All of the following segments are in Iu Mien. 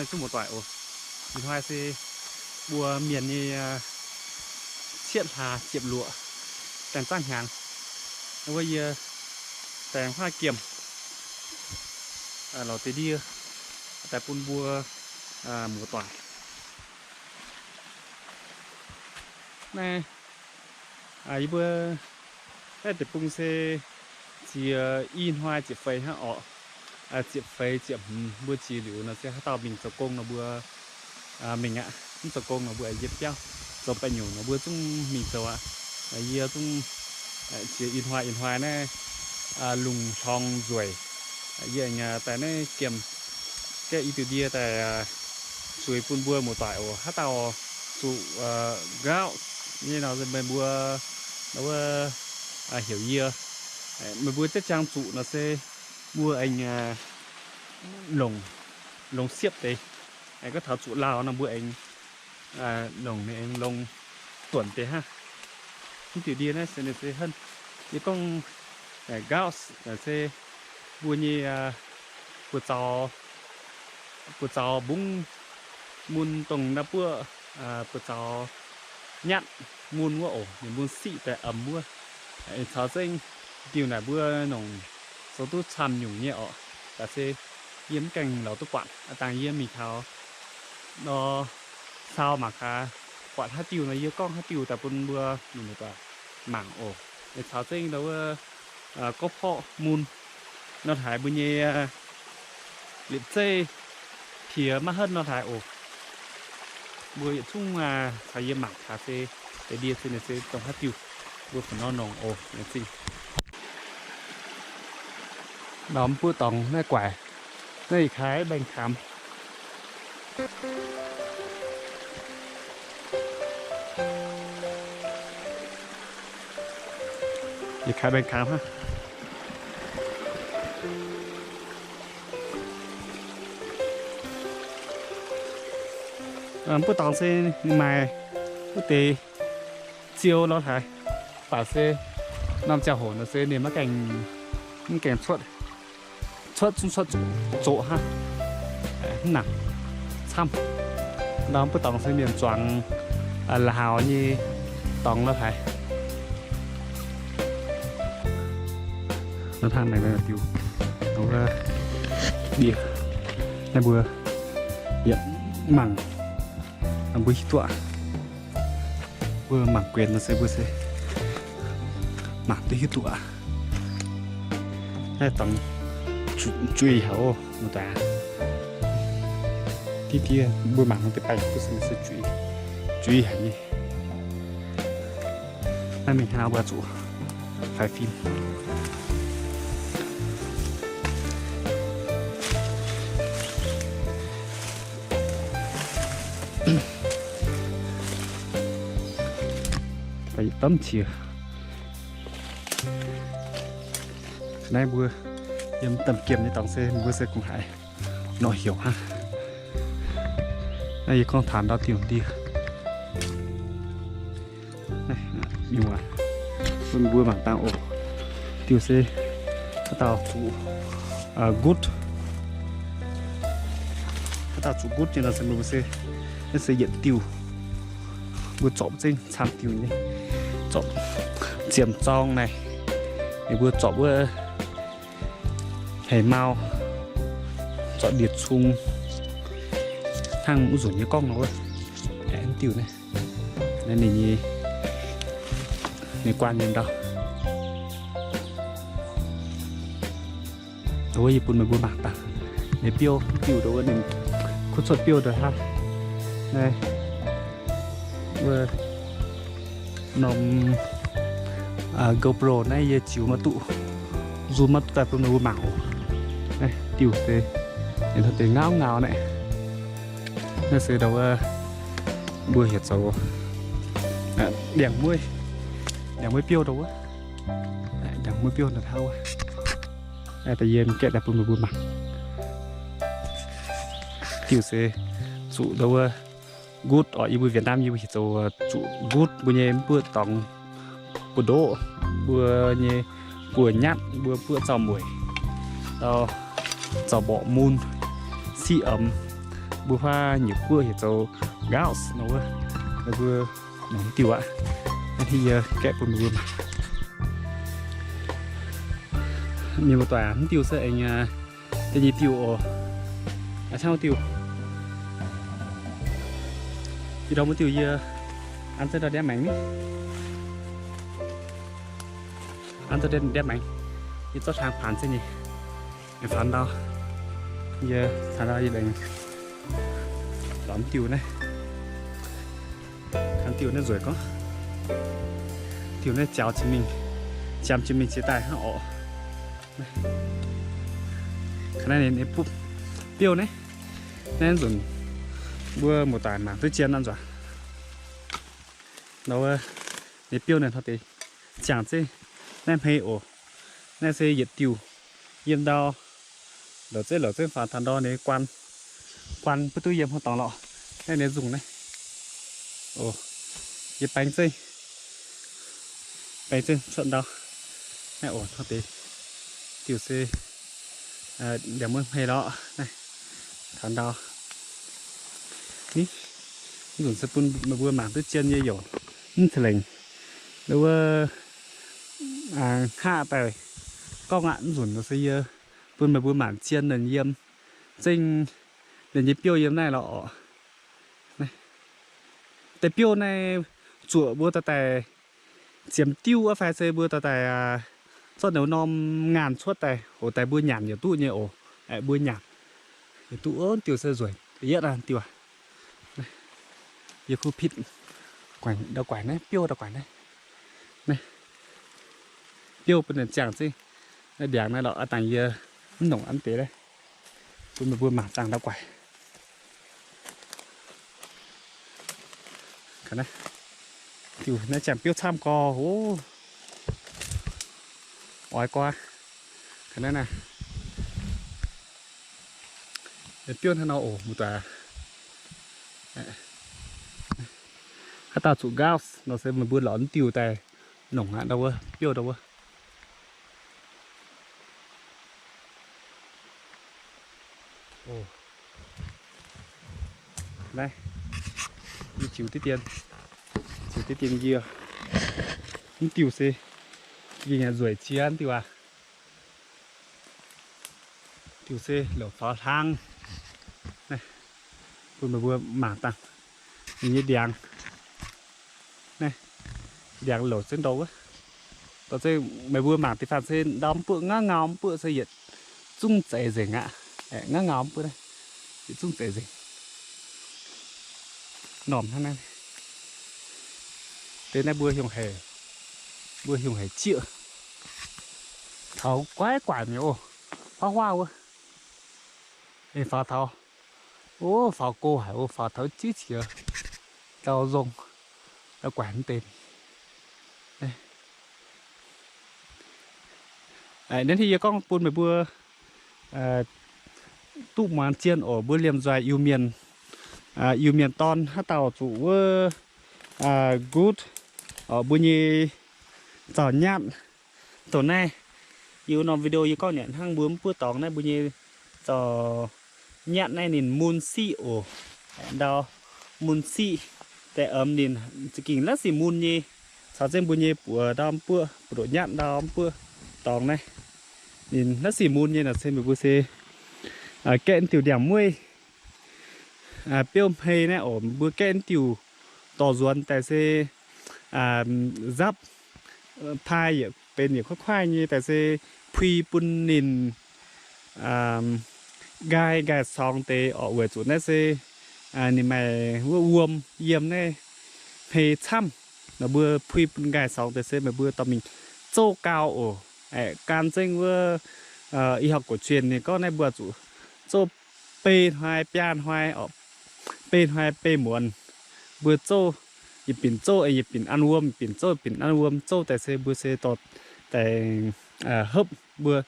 Duqv muoz-doic oc. Ih hnoi se mbuo mienh nyei cietv hlaax ziepc luoqc, daeng zaangv hnyangx. Wuov yie daeng huaav giemh lorz deix ndie daaih bun mbuo muoz-doic. Naaiv yie mbuo naaiv deic-bung se ziex, ih hnoi ziepc feix hnangv orqc. Ziepc feix ziepc hmz mbuo jiex liuz nor se haaix dauh mingh zoux gong nor mbuo mingh aqv. Mv zoux gong nor mbuo yietv biauv. Zoux baeqc nyungc nor mbuo zungv mingh zoux aqv. Yie zungv jiex ih hnoi, ih hnoi naaiv lungh hlorng nzueic. Yie aengx daaih naaiv giemh gaeqv i diuh ndie daaih zueiz bun mbuo muoz-doic oc. Haaix dauh zuqc nqaauv nyei nor meih mbuo wuov heuc yie. Meih mbuo zieqv ziangx zuqc nor se mbuo aengx longc, longc siepv deix. Aengx gorngv taux zuqc lauh nor mbuo aengx longc, ninh aengx longc duonc deix hnangv. Mv diuh ndie naaiv se ninh se henv, yie gorngv nqaauv se mbuo nyei buoz-zaux, buoz-zaux mbungv mun dongh naaiv buoqv buoz-zaux nyatv mun wuov oc, ninh mun siqv daaih emx wuov. Caux zengv diuh naaic mbuo nongc zoux duqv camv nyungc nyei orqc. Daaih se yie mv gaengh lorz duqv buatc, aa dangh yie mingh taux nor, caux mangc gaax buatc haaix diuh nor yie gorngv haaix diuh daaih bun mbuo mingh muoz-doic mangc oc. Caux zengv ndau wuov gorqv-porqv mun nor haaix mbuo nyei liepc zeiv piex maiv henv nor haaix oc. Mbuo yietc zungv caux yie mangc gaax se deix ndie se ninh se dongh haaix diuh, mbuo fungc nor nongc oc. Norm buov dorngx naaiv guaix, naaiv yietc kaaix mbaengx-kaamx. Yietc kaaix mbaengx-kaamx hnangv. Buov dorngx se ninh maaih wuov deix ziou lorz haaix, baac se norm ziangh hoc nor se ninh maiv gaengh, mv gaengh cuotv, cuotv zungv cuotv zoqc hnangv. Mv nangc camv. Norm buov dorngx se mienh zuangx la'haux nyei dorngx lorz haaix. Nor hnangv naaiv diuh, wuov ndie, naaiv mbuo yietc mangc, mbuo hiuv duqv, mbuo mangc guenx nor se mbuo se mangc duqv hiuv duqv aqv. Naaiv dorngx juiz haic oc, muoz-doic. Diqv diev mbuo mangc deix baengh duqv se juiz, juiz haic nyei. Naaiv mingh hnangv mbuo zuqc faix fim. Daaih yietc domh qiex. Naaiv mbuo yiem Domh Giemh nyei dorngx se mbuo se kungx haiz nor heuc hnangv. Naaiv yie gorngv taux ndau diuh ndie. Mbuo mangc dangh oc. Diuh se haaix dauh zuqc gutv, haaix dauh zuqc gutv nyei nor se mbuo se, naaiv se yietc diuh. Mbuo zorpc zengv camv diuh nyei, zorpc ziemx zorng naaiv, ninh mbuo zorpc wuov heix mau, zorpc ndie-cung, hnangv wuov nzunc nyei gorngv nor wuov, aengx diuh naaiv, naaiv ninh nyei, ninh guanh nyei ndau. Wuov yie bun meih mbuo mangc dangh ninh biouv, diuh ndau wuov ninh kuv cuotv biouv ndau hnangv. Naaiv wuov norm GoPro naaiv yie ziux maiv duqv, zoom maiv duqv daaih bun meih mbuo mangc oc. Naaiv diuh se ninh deix ngauv ngau naaiv. Naaiv se ndau wuov mbuo heuc zoux ndiangx-mueiv, ndiangx-mueiv biouv ndau wuov. Ndiangx-mueiv biouv ndau hnangv wuov. Da'yietv gaeqv daaih bun meih mbuo mangc. Diuh se zuqc ndau wuov ngutv orqc, yie mbuo Việt Nam yie mbuo heuc zoux zuqc ngutv mbuo nyei mv buoqv dorngx, buoz-ndoqv, mbuo nyei buoz-nyatv, mbuo buoqv zaux-mueic, zaux-mborqc mun, siqv emx, mbuo huaav nyeic guoqv heuc zoux Gauss nor wuov, mbuo lorz mv diuh aqv. Naaiv yie gaeqv bun mbuo mangc. Mienh muoz-doic, mv diuh se aengx deix nyei diuh oc. A'cangv wuov diuh, ih ndorm wuov diuh yie an zengv ndau ndiapv maengx ni, an zengv ndiapv maengx, yie zorqv hlang paanx zengv nyei. Aengx faaux ndau, yie faaux ndau yie aengx lorz mv diuh naaiv. Kangv diuh naaiv nzueic gorngv. Diuh naaiv jaux jiex mingh, jaux jiex mingh jiex daaih hnangv orqc. Kangv naaiv ninh, ninh bupv biouv naaiv, naaiv nzunc mbuo muoz-doic mangc duqv jien nor nzuonx. Nor wuov, ninh biouv naaiv hnoi deix ziangh zeiv naaiv hmei oc. Naaiv se yietc diuh yiem ndau, lorz zeiv lorz zeiv faaux taux ndau ninh guan, guan butv duqv yiem hnoi dorngx lorqc. Naaiv ninh nzungh naaiv oc, yie baeng zeiv, baeng zeiv cuotv ndau. Naaiv oc, hnoi deix diuh se ndiangx mueiv hmei lorqc naaiv, taux ndau. Ni, nzunc se bun meih mbuo mangc duqv jien nyei youc mv ca'lengc. Wuov, hngaqv daaih gorngv aqv, nzunc se yie bun meih mbuo mangc jien ninh yiem, zengv ninh nyei biouv yiem naaiv lorqc. Deix biouv naaiv zuoqc mbuo daaih daaih ziemx diuv wuov fai se mbuo daaih daaih zorqv norm ngaanh cuotv daaih hoc daaih mbuo nyanc yaac duqv nyei oc. Aeqv, mbuo nyanc yaac duqv. Diuh se nzueic yietv aqv diuh. Yie kuv pitv ndau guaix naaiv, biouv ndau guaix naaiv. Biouv bun ninh ziangh zengv. Naaiv ndiangx naaiv lorqc, aav dangh yie mv nongc an deix naaiv. Bun meih mbuo mangc dangh ndau guaix. Diuh naaiv ziangh biouv camv gorx oc. Oix gorx. Naaiv biouv hnangv nor oc, muoz-doic. Haaix dauh zuqc Gauss nor se meih mbuo lorz diuh daaih nongc aqv, ndau wuov, biouv ndau wuov. Naaiv, yie ziux diqv dien, ziux diqv dien yie. Mv diuh se, yie nzueic ziex diuh aqv. Diuh se louc faaux hlang. Bun meih mbuo mangc dangh ninh nyei ndiangx. Naaiv, ndiangx louc zengv ndou wuov. Dorh zengv meih mbuo mangc deix faanh se ndau mv buoqv, ngauv ngau mv buoqv se yietc zungv zeix nzengc aqv. Ngauv ngau mv buoqv naaiv, yietc zungv zeix nzengc. Normh hnangv naaiv. Deix naaiv mbuo hiungh haic, mbuo hiungh haic jieqv. Taux guaiv guaic mi'aqv oc. Huaav huaav wuov. Faaux taux, o, faaux go haic oc, faaux taux jieqv qiex dau nzong, dau guaic mv deix. Naaiv yie gorngv bun meih mbuo duqv muangx jien oc. Mbuo liemh nzoih Iu-Mienh, Iu-Mienh dorn haaix dauh zuqc wuov, good, mbuo nyei zaux nyatv. Dongh naaiv, yie norm video yie gorngv nyanc hnangv mbuo mv buov dorngx naaiv mbuo nyei zaux nyatv naaiv ninh mun siqv oc. Ndau mun siqv, deix omx ninh za'gengh naaiv sic mun nyei. Caux zengv mbuo nyei buoz ndau mv buoqv, buoz-ndoqv nyatv ndau mv buoqv dorngx naaiv, ninh naaiv sic mun nyei nor se meih mbuo se gaeqv diuh ndiangx-mueiv, biouv hmei naaiv oc. Mbuo gaeqv diuh dorh nzuonx daaih se nzapv, pai yietc benx yietc kuaiv kuaiv nyei daaih se pui bun ninh nqaai nqaai congx deix oc. Weic zuqc naaiv se ninh maaih wuov wuom yiem naaiv hmei camv. Nor mbuo pui bun nqaai congx deix se meih mbuo dorh mingh zouv gau oc. Aeqv, gan zengv wuov, ih hnoi gorqv-juenh ninh gorngv naaiv mbuo zuqc zouv bei hnoi biaa hnoi, bei hnoi bei muonz. Mbuo zouv, yietc binc zouv yietc binc an wuom, yietc binc zouv binc an wuom. Zouv daaih se mbuo se dorh daaih hopv, mbuo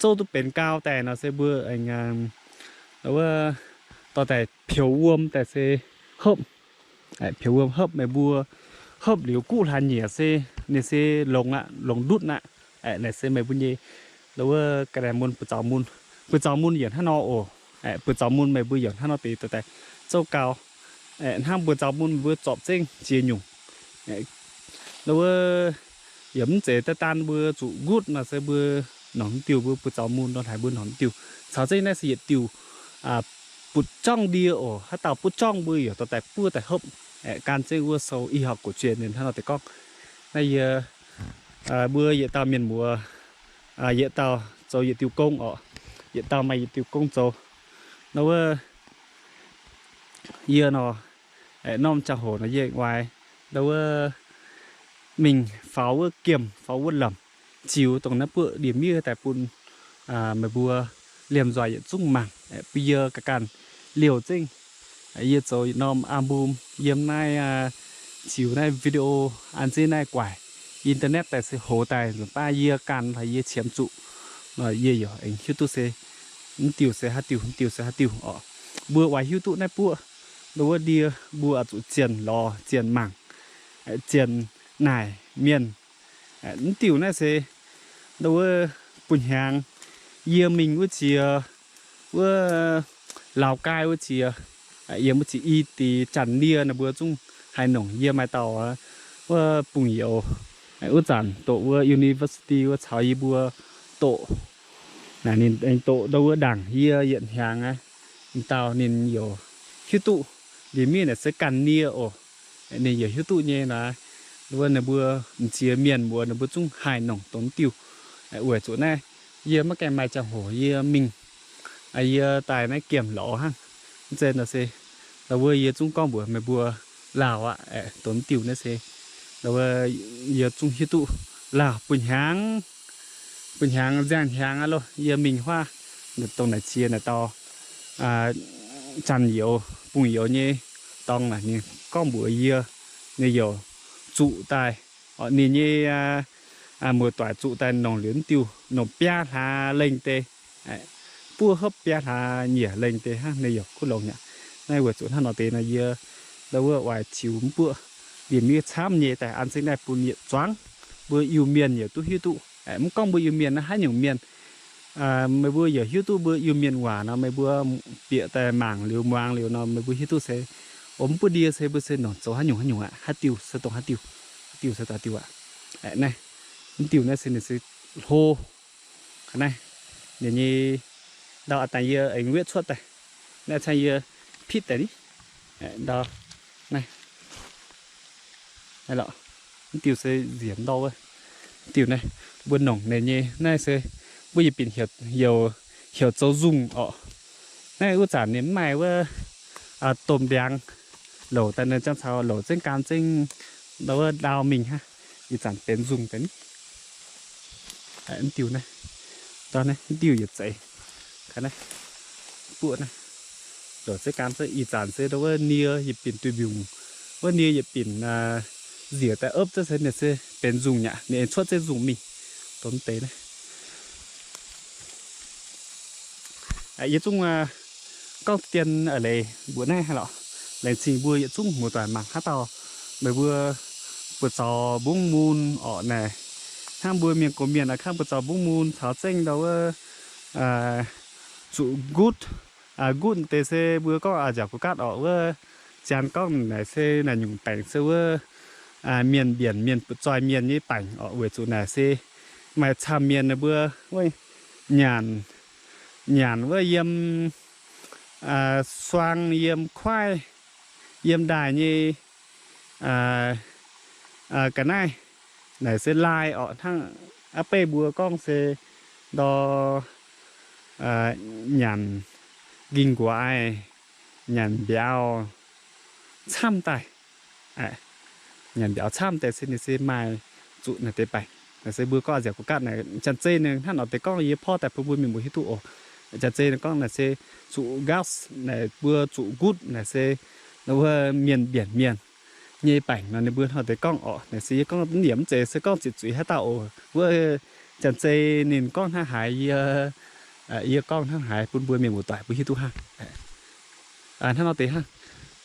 zouv duqv benx gau daaih nor se mbuo wuov dorh daaih peux wuom daaih se hopv. Peux wuom hopv, meih mbuo hopv liuz guqv hlaax nyieqc se ninh se longx aqv, longx ndutv aqv. Naaic se meih mbuo nyei wuov ga'naaiv mun, buoz-zaux mun, buoz-zaux mun yietc hnangv nor oc. Aeqv, buoz zaux mun meih mbuo yaac hnangv nor deix dorh daaih zouv gau. Aeqv, hnangv buoz zaux mun mbuo zorpc zengv ziex nyungc. Aeqv, wuov, yaac mv zeiz daaih daan mbuo zuqc ngutv nor se mbuo nongc diuh, mbuo buoz zaux mun nor haiz mbuo nongc diuh. Caux zengv naaiv se yietc diuh butv-jorngv ndie oc. Haaix dauh butv-jorngv mbuo yaac dorh daaih buov daaih hopv. Aeqv, gan zengv wuov sou y học cổ truyền ninh hnangv nor deix gorngv. Naaiv yie, mbuo yietc dauh mienh muoz, yietc dauh zoux yietc diuh gong oc. Yietc dauh maaih yietc diuh gong zoux. Nor wuov, yie nor, aeqv, norm ziangh hoc nor yie oix, nor wuov, mingh faaux wuov giemh, faaux wuov lamc, ziux dongh naaiv buoqv ndie-miev daaih bun meih mbuo liemh nzoih yietc zungv mangc. Aeqv, bun yie ganh ganh liouh zengv. Yie zoux yietc norm album yiem naaiv, ziux naaiv video an zengv naaiv guaix internet daaih se hoz daaih nzunc baav yie ganh haiz yie qiemx zuqc. Nor yie yaac aengx hiuv duqv se mv diuh se haaix diuh, mv diuh se haaix diuh oc. Mbuo oix hiuv duqv naaiv buoqv, nor wuov ndie mbuo oix zuqc zienh lorz, zienh mangc, zienh naaic mienh. Mv diuh naaiv se, nor wuov, bun hnyangx yie mingh wuov ziex, wuov, Lào Cai wuov ziex, yiem wuov ziex i dic Janx-Nie nor mbuo zungv haih nongc yie maaih dauh wuov bungx-youz, wuov zanc doqc wuov university wuov caux yie mbuo doqc. Naaic ninh aengx doqc ndau wuov ndaangc yie yietc hnyangx aqv. Dauh ninh yaac hiuv duqv ndie-miev naaic se ganh nie oc. Ninh yaac hiuv duqv nyei naaic, wuov ninh mbuo m'ziex mienh mbuo ninh mbuo zungv haih nongc dongh diuh. Weic zuqc naaiv yie maiv gaengh maaih ziangh hoc yie mingh, yie daaih naaiv giemh lorz hnangv. Mv zeiz nor se, ndau wuov yie zungv gorngv mbuox meih mbuo lauh aqv, dongh diuh naaiv se, ndau wuov yie zungv hiuv duqv lauh bun hnyangx, bun hnyangx nziang hnyangx aqv loh. Yie mingh huaav dongh naaic ziex naaic dauh Janx-youz bungx-youz nyei dorngx naaic, ninh gorngv mbuox yie, ninh yaac zuqc daaih, ninh nyei muoz-doic zuqc daaih nongc liuz mv diuh nongc biaa hlaax lengh deix, buov hopv biaa hlaax nyiec lengh deix hnangv, ninh yaac kuv longx aqv. Naaiv weic zuqc hnangv nor deix nor yie ndau wuov oix ziux mv buoqv ndie-miev camv nyei daaih an zengv naaiv bun yietc zuangx mbuo Iu-Mienh yaac duqv hiuv duqv. Mv gorngv mbuo Iu-Mienh naaiv haaix nyungc mienh, meih mbuo yaac hiuv duqv mbuo Iu-Mienh waac nor, meih mbuo bieqc daaih mangc liuz muangx liuz nor meih mbuo hiuv duqv se, o, mv buoqv ndie se mbuo se nongc zoux haaix nyungc haaix nyungc aqv, haaix diuh se dongh haaix diuh, haaix diuh se dongh haaix diuh aqv. Naaiv, mv diuh naaiv se ninh se hlo. Naaiv, ninh nyei ndau a'dangh yie aengx wetv cuotv daaih. Naaiv cangv yie pitv daaih ni. Ndau, naaiv, naaiv lorqc, mv diuh se nziec ndau wuov. Mv diuh naaiv, mbuo nongc ninh nyei naaiv se mbuo yietc binc heuc, heuc zoux nzungh orqc. Naaiv wuov zanc ninh mv maaih wuov domh mbiaangx louc daaih, ninh jangx caux louc zengv gaam zengv ndau wuov ndau mingh hnangv. Ih zanc benx nzungh daaih ni. Mv diuh naaiv, ndau naaiv mv diuh yietc zeiz. Naaiv buoqv naaiv, louc zengv gaam zengv ih zanc se ndau wuov nie yietc binc duih mbiungc, wuov nie yietc binc nziec daaih opv zengv se ninh se benx nzungh aqv, ninh aengx cuotv zengv nzungh mingh. Dongh deix naaiv. Yie zungv gorngv dien a'leiz mbuox naaiv lorqc. Laengz zingh mbuo yietc zungv muoz-doic mangc haaix dauh, meih mbuo buoz-zaux mbungv mun orqc naaic, hnangv mbuo mienh gox mienh a'kangv buoz-zaux mbungv mun caux zengv ndau wuov zuqc ngutv. Ngutv deix se mbuo gorngv nziaauc guv gaatv orqc, wuov Janx gorngv naaic se naaic nyungc baengc se wuov mienh mbienc mienh butv-zoih mienh nyei baengc orqc, weic zuqc naaic se maaih camv mienh ninh mbuo wuov nyanc, nyanc wuov yiem suang, yiem kuaaiv, yiem ndaaih nyei ga'naaiv. Naaic se lai orqc, hnangv a'beiv mbuo gorngv se ndau nyanc ging-nquaix, nyanc mbiauz camv daaih. Nyanc mbiauz camv daaih se ninh se maaih zuqc naaic deix baengc. Naaic se mbuo gorngv nziaauc guv gaatv naaic, janx-zei ninh hnangv nor deix gorngv, yie porv daaih bun mbuo mienh muoz hiuv duqv oc. Janx-zei ninh gorngv naaic se zuqc gas naaic, mbuo zuqc ngutv naaic se wuov mienh mbienc mienh nyei baengc nor, ninh mbuo hnangv deix gorngv orqc. Naaic se yie gorngv yaac mv zeiz se gorngv ziqc zuiz haaix dauh oc. Wuov janx-zei ninh gorngv hnangv haaix, yie, yie gorngv hnangv haaix bun mbuo mienh muoz-doic mbuo hiuv duqv hnangv. Hnangv nor deix hnangv,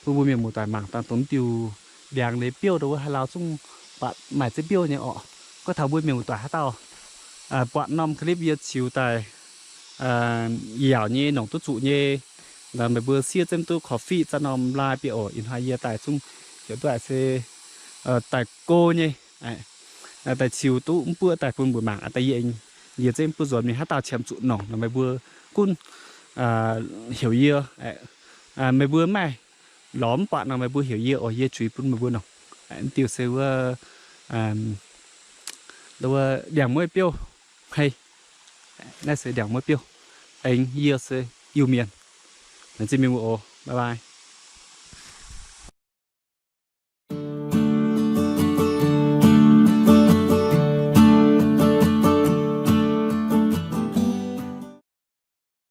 bun mbuo mienh muoz-doic mangc dangh dongh diuh mbiaangx leiz biouv ndau wuov, haaix lauh zungv buatc maaih zeiv biouv nyei orqc. Gorngv taux mbuo mienh muoz-doic haaix dauh buatc norm clip yie ziux daaih, yaauc nyei nongc duqv zuqc nyei, Meih mbuo siev zengv duqv korv-fiqv za'norm laaih biouv oc. Ih hnoi yie daaih zungv heuc duqv se daaih go nyei, daaih ziux duqv mv buoqv daaih bun mbuo mangc. Daaih yie, yie zengv mv buoqv nzuonx mingh haaix dauh qiemx zuqc nongc nor meih mbuo gunv heuc yie. Meih mbuo maaih lorz mv buatc nor meih mbuo heuc yie oc, yie zuiz bun meih mbuo nongc. Mv diuh se wuov, wuov ndiangx-mueiv biouv hei. Naaiv se ndiangx-mueiv biouv. Aengx yie se Iu-Mienh. Laengz zingh mienh muoz oc. Bye bye.